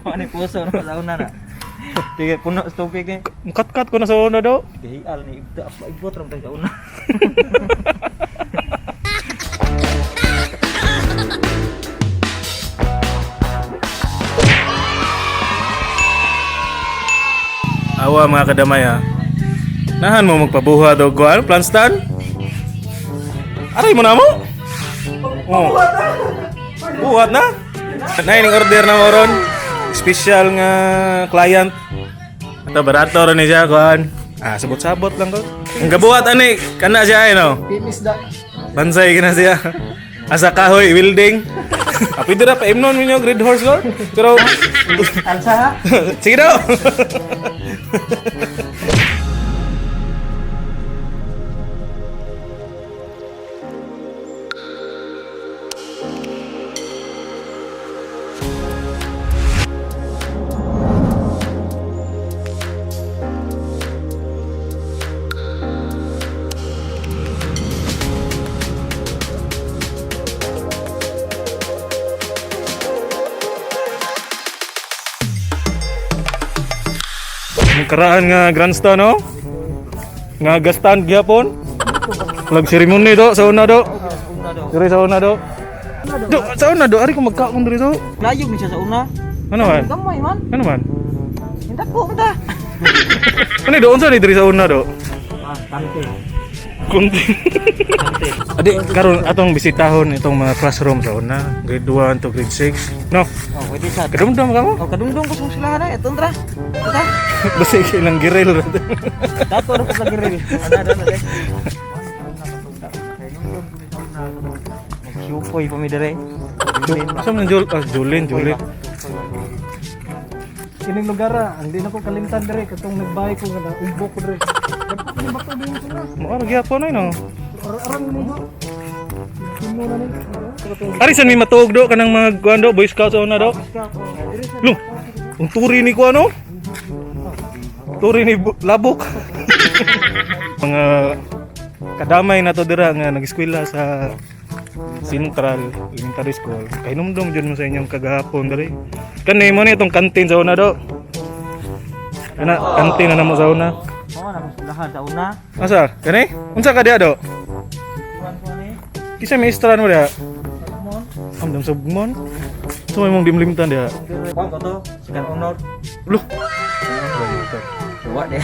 Ano yung puso no sa una na. Sige, puno sa tubig ni. Mukat-kat ko na sa una do. Gihial ni ibda pa ibot ram tayo sa una. Awa mga kadamay ha. Nahan mo magpabuhat og kuan plan stand? Aray mo na mo? Oh. Buhat na. Nay ning order na mo ron. Special nga client. Ito barato ron ni siya kuan. Ah, sabot-sabot lang ko. Ang gabuhat ani kana siya ay no. Pimis da. Bansay ka na siya. Asa kahoy welding. Ah, pwede ra pa imnon ninyo grade horse lord. Pero Alsa ha. sige daw. Ang karaan nga grandstand no? Nga gastand gyapon. Lag ceremony do sa una do. Sa una do. Diri sa una do. Do sa una do ari ko magkaon diri do. Layog ni siya sa una. Ano man? Gamay man. Ano man? Hindak ko ta. Ano do unsa ni diri sa una do? Ah, tante. Kunti. Tante. Adi karon atong bisitahon itong mga classroom sa una, grade 1 to grade 6. No. Oh, pwede sa. Kadumdum ka mo? Oh, kadungdung ko sa sila na. Ito tra. Ito. Basta ilang giril. Dato ra ko sa giril. Ana ana ana. Magsyupoy pa mi dere. Asa man Jul ah, Julin, Julin. Kining lugar ah, hindi na ko kalimtan dire katong nagbahay ko nga naubo ko dire. Dapat ni bato din sila. Mao ra gyapon ay no. Arang ni do. Kimo na ni. Ari san mi matuog do kanang mga kuan do, Boy Scouts sa una do. Lo, ang turi ni ko ano? Turi ni Labok. Mga kadamay na to dira nga nag-eskwela sa Central Elementary School. Kay numdum jud mo sa inyong kagahapon diri. Kani mo ni itong kantin sa una do. Ana, kantin na namo sa una. Oh, na mas lahat sa una. Asa? Kani? Unsa ka diha do? Iwan ko ni. Kisa may istra mo diha. Mon. Amdam sa bugmon. So may mong dimlimtan diha. Kuan ko to, second honor. Loh. Duwa de.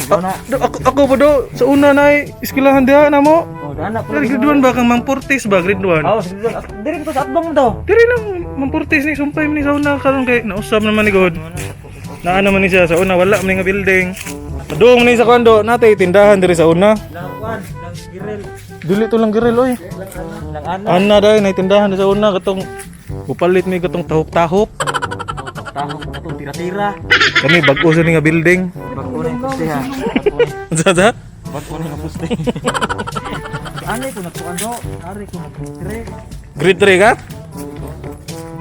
Ikaw na. Do, ako pa do, sa una na eskwelahan diha na mo. Oh, dana po. Grade 1 ba kang Mamportis ba grade 1? Oh, sige. Diri ko sa atbang to. Diri na Mamportis ni sumpay ni sa una karon kay nausab naman ni God. Naa naman ni siya sa una wala man ni nga building. Padung ni sa kwando natay tindahan diri sa una. Lang kuan, lang giril. Dili to lang giril oy. Lang ana. Ana dai nay tindahan diri sa una katong upalit mi katong tahop-tahop. Tahok ko to tira-tira. Kani bag-o sa ni nga building. Bag-o na yung puste ha. Unsa sa? Bag-o na yung puste. Ani ko nagkuan do, ari ko nagtre. Grade 3 ka?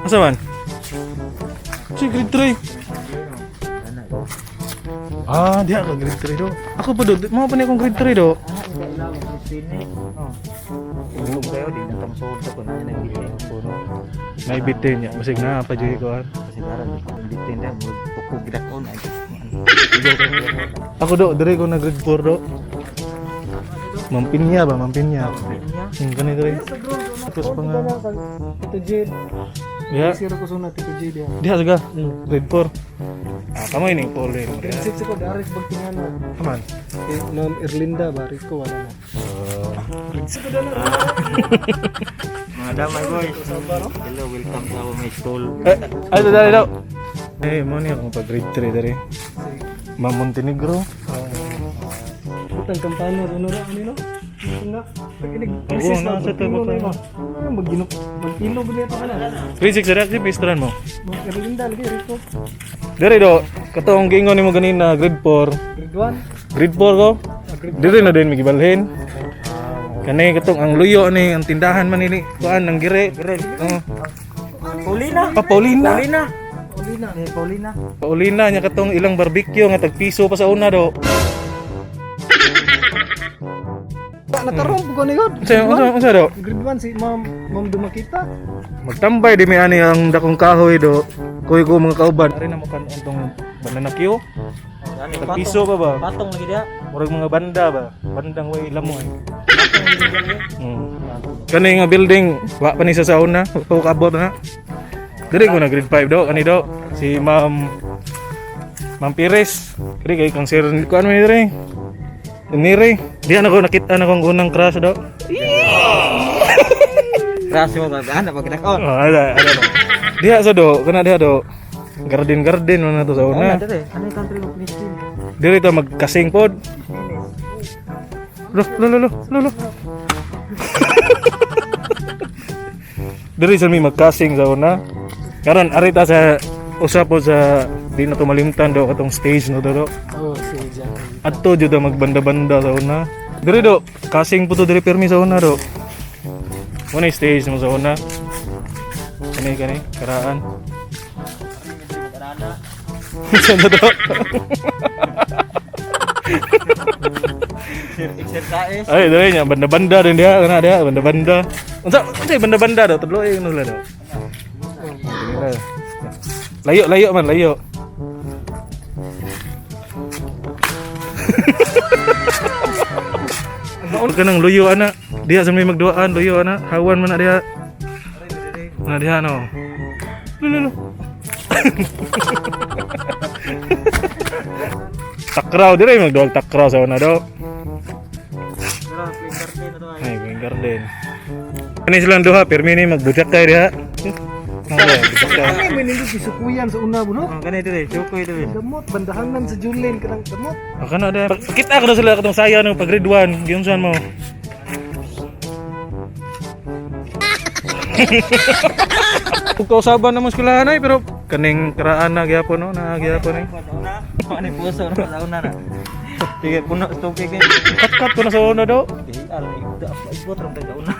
Asa man? Si grade 3. Ah, diha ka grade 3 do. Ako pa do, mao pa ni akong grade 3 do. Ana ni ilaw Christine. Oh. Tulog kayo di na tamsod ko na nang ko no. May bitin niya, basig na pa jud ko. Kasi para di ko bitin dahil murag tukog gidakon ay. Ako do, dire ko na grade 4 do. Mampinya ba, mampinya. Kani dire. Tapos pa nga. Tito Jade. Ya, Siro ko suna Tito Jade ya. diha juga grade 4. Ah, kamo ini pole mo Grade diha. 6 ko dari bagtingana. Aman. Eh, Ma'am Erlinda bari ko wala na. Mga damay boys. Hello, welcome to our my school. Eh, ay dali daw. Eh, mo ni akong pag grade 3 dire. Ma'am Montenegro. Butang kampana ano ra ani no? Ito nga. Pakinig. Oo, nasa to, butang. Ah, Magginok magkilo ba niya pa kana? Grade 6 dire, si pistran mo. Ma'am Erlinda lagi rito. Dire do, katong giingon nimo ganina grade 4. Grade 1. Grade 4 ko. Dire na din migibalhin. Kani katong ang luyo ni ang tindahan man ini kuan ang gire. Giril. Oo. Paulina. Pa Paulina. Paulina. Paulina. Eh, Paulina. Paulina nya katong ilang barbecue nga tag piso pa sa una do. Nakaroon po ko na yun. Unsa do? Grade 1 si Ma'am Ma'am Dumakita. Magtambay di may ani ang dakong kahoy do. Kuy ko mga kauban. Ari na mo kan tong banana queue. Tag piso pa ba? Patong lagi dia. Murag mga banda ba? Bandang way lamoy. Kani nga building, wa pa ni sa sauna, wa kabot na. Diri ko na grade 5 do, kani do. Si Ma'am Pires. Kani kay kang sir ko ano ni diri. Nire. Di na ko nakita na kong unang crush do. Rasi mo ba? Ana pag nakaon. Oh, ada, ada. Diha sa do, kana diha do. Garden garden man na to sa una. Dire, ano yung country mo Philippines? Diri ta magkasing pod. Lo, lo, lo, lo, lo, lo. Diri sa mi magkasing sa una. Karon ari ta sa usa po sa di na to malimtan do katong stage no do. Oh, si Jack. Adto jud ta magbanda-banda sa una. Diri do, kasing po to diri pirmi sa una do. Muna yung stage mo sa una. Kani kani, karaan. Saan na do? Exercise. Ay, dali niya, banda-banda din dia, kana dia, banda-banda. Unsa yung banda-banda do? Tudlo eh ano sila do. Layo, layo man, layo. Baon ka ng luyo ana. Diha sa may magduaan, luyo ana. Hawan man na diha. Na diha no. Lulo lo. Takraw dire magduag takraw sa una do. Ay, Green Garden. Ano silang duha, pirmi ni magbudyak kayo diha. Ay, budyak kayo. Ay, may nindot gisukuyan sa una buno. Oh, kani dire, sukoy dire. Damot bandahanan sa Julin kanang damot. Ako na diha. Kita ko na sila katong saya nung pag grade 1. Giunsan mo. Kung kausaban na mo eskwelahan ay, pero kaning karaan na gyapon no, na gyapon eh. Una, ano yung puso na sa una na. Sige, puno sa tubig eh. Kat-kat ko na sa una do. Di, alam, ibot rin tayo sa una.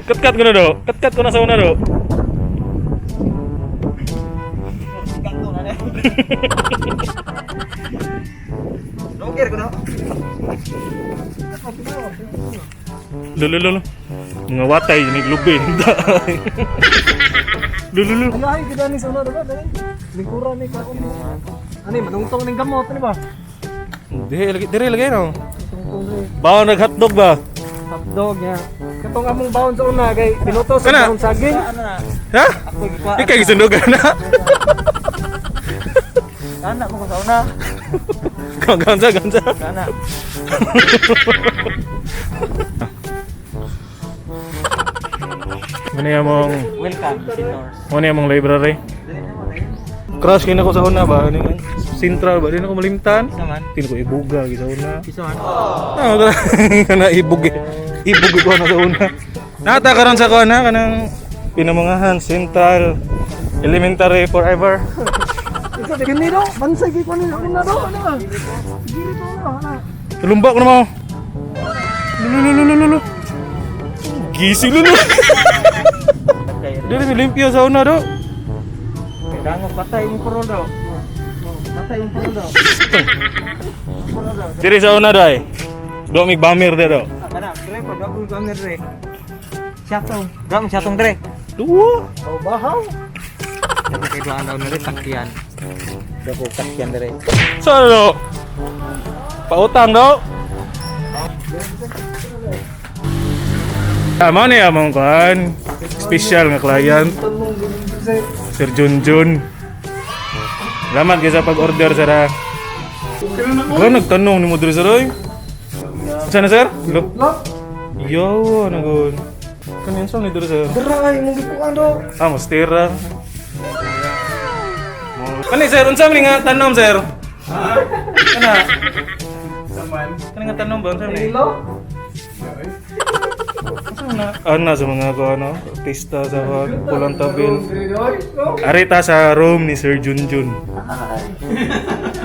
Kat-kat ko na do. Kat-kat ko na sa una do. Ganto na na. Joker ko na. Lolo lolo. Mga watay ni lubi. Lolo lolo. Ay, gid ani sa una diba? Dali. Lingkuran ni kaon mo. Ani manungtong ning gamot ani ba? Dire lagi, dire lagi no. Tungtong ni Bawon nag hotdog ba? hotdog nya. Katong among baon sa una kay pinuto sa Kana? baon saging. Ano na? Ha? Ako gikuha. Ikaw gisundugan na. Anak mo ko sa una. Gansa, gansa. Anak. Muna yung mong, Welcome, visitors. muna yung mong library. Dili na mo dahil. Crush kina ko sa una ba? Ano yung Central ba? Di na ko malimtan. Isa man. Tin ko ibuga gi sa una. Isa man. Ah, kana ibug. Ibug ko na sa una. Nata karon sa ko na kanang pinamangahan Central Elementary forever. Isa kini do, bansay gid ko ni una do ano ba? Giri to na ana. Tulumba ko na mo. Lululululu. Gising lulu. Dili mi limpyo sa una do. Dango patay yung puro daw. Patay yung puro daw. Diri sa una do ay. Do mi bamir do. Kana, dire pa daw ko ang dire. Syatong. Daw syatong dire. Duwa. Oh, bahaw. Kay duha daw dire takyan. Daw ko takyan dire. So ano do? Pautang do. Tama ni among kan. Special nga client, Tanong gid Sir Junjun. Salamat kay sa pag-order sir. Ha. Ikaw nagtanong ni mo diri sir oy. Sana sir? Lo. Lop, Yo, nagon. Kanin sa ni diri sir. dira ay mong gikuan do. Ah, mustira. Kani sir, unsa man nga tanom sir? Kana. Saman. Kani nga tanom ba unsa man ni? Ilo. Unsa man na? Ana sa mga ko ano, artista sa Pulang Tabil. Diri doy. No. Arita sa room ni Sir Junjun.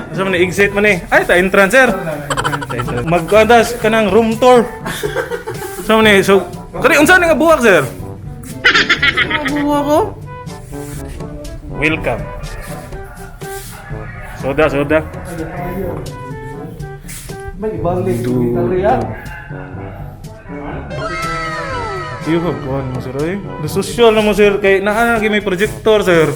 Unsa man ni exit man ni? Ay, ta entrance sir. Ta entrance. Mag-andas kanang room tour. Unsa man ni? So, kani unsa ni nga buwak sir? Nga buwak ko? Welcome. Soda, soda. May ibalik Do. Italia. Iyo ka kuan mo sir oy. The social na mo sir kay naa na may projector sir.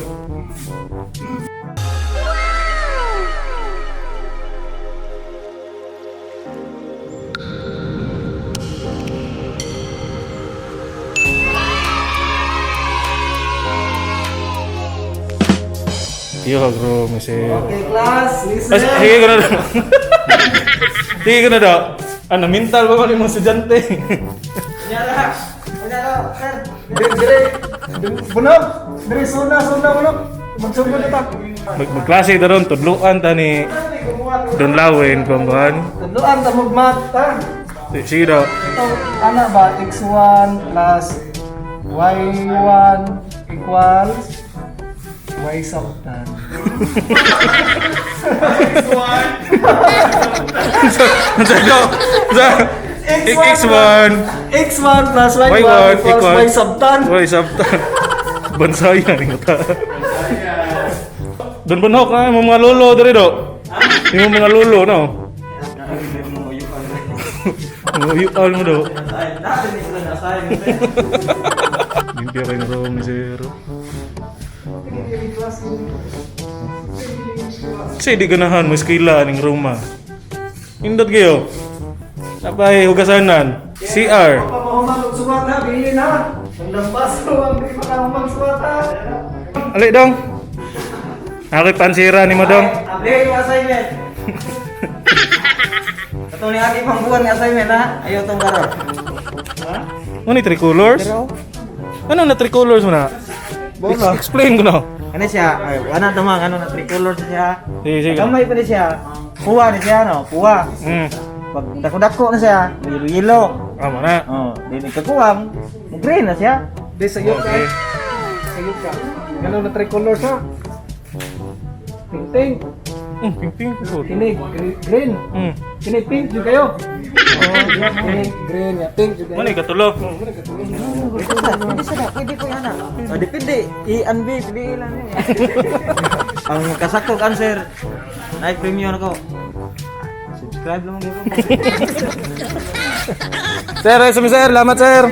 Iyo ka bro, sir. Okay, class, listen. Ay, sige ko na daw. Sige ko na daw. Ano, mental pa ba yung mga estudyante? Dire, dire, bunog. Dire, suna, suna, bunog. Magsugod na ta. Magklase ta ron, tudluan ta ni Don Lawin, pambahan. Tudluan ta magmat, ha? Sige daw. Ito, ana ba, x1 plus y1 equals y sub tan. Sa daw? Sa x1 x1 plus y1 y1 equals y sub tan. Y sub tan. Bansayan ni ta. Don Banhok na imong mga lolo diri do. Imong mga lolo no. Mga uyuan mo do. Limpia kayo room ni sir. Kasi di ganahan mo eskwela ning Roma. Indot kayo. Napay hugasanan. CR. Pamahuman og suwat ha, bilin ha. Ang paso ang di makahuman suwat ha. Ali dong. Ako'y pansira ni mo dong. Apply yung assignment. Ito ni ati pang buwan ng assignment ha. Ayaw tong karon. Ano ni tricolors? Ano na tricolors mo na? Explain ko na. Ano siya? Ay, wala tamang ano na tricolor siya. Sige, sige. Kamay pa ni siya. Kuha ni siya no, kuha. Pag dako-dako na siya, yelo. Amo na. Oh, di ni kakuwang, green na siya. Di sayop ka. Okay. Sayop ka. Ganun na tricolor sa. Ting ting. Pink pink po. Kini green. Kini pink jud kayo. Oh, pink, green, ya, pink jud kayo. Mo ni katulo. Pwede sa, pwede ko yan. Oh, depende. E and B, pili lang yun. Ang kasakto answer, naik premium ako. Subscribe lang mo. Sir, sir, sir, salamat sir.